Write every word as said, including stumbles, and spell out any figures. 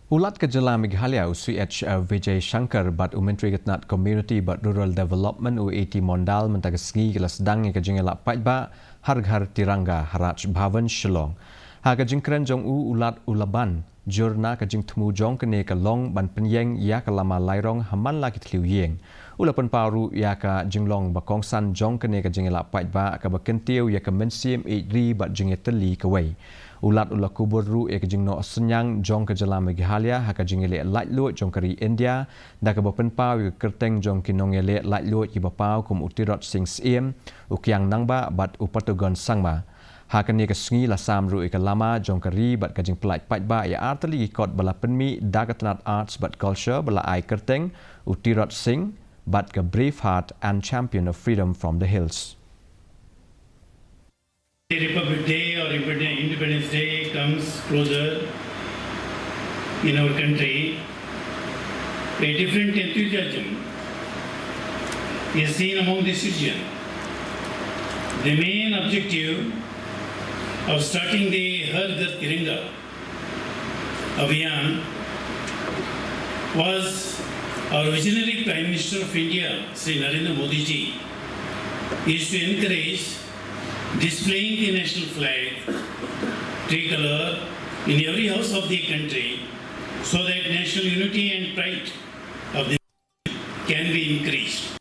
U Lat ka Jylla Meghalaya, u C H Vijay Shankar, bad u Myntri ka Tnad Community bad Rural Development, u A T Mondal, mynta ka sngi ki la sdang ïa ka jingïalap paidbah Har Ghar Tiranga ha Raj Bhavan, Shillong. Ha ka jingkren jong u, u Lat u la ban jur na ka jingthmu jong kane ka long ban pynïeng ïa ka lama lairong ha man la ki thliew ïing. U la pynpaw ruh ïa ka jinglong ba kongsan jong kane ka jingïalap paidbah kaba kyntiew ïa ka mynsiem ïeit ri bad jingïatylli kawei. U Lat u la kubur ruh ïa ka jingnoh synñiang jong ka Jylla Meghalaya ha ka jingïaleh laitluid jong ka ri India, da kaba pynpaw ïa ka kyrteng jong ki nongïaleh laitluid kiba paw kum u Tirot Sing Syiem, u Kiang Nangbah bad u Patugon Sangma. Ha kane ka sngi la sam ruh ïa ka lama jong ka ri bad ka jingpyllait paidbah ïa artylli ki kot ba la pynmih da ka tnad Arts bad Culture ba la ai kyrteng u Tirot Sing bad ka Brave Heart and Champion of Freedom from the Hills. Republic Day or Independence Day comes closer in our country, a different enthusiasm is seen among the citizens. The main objective of starting the Har Ghar Tiranga Abhiyan was our visionary Prime Minister of India, Shri Narendra Modi ji, is to encourage displaying the national flag, tricolor, in every house of the country so that national unity and pride of the can be increased.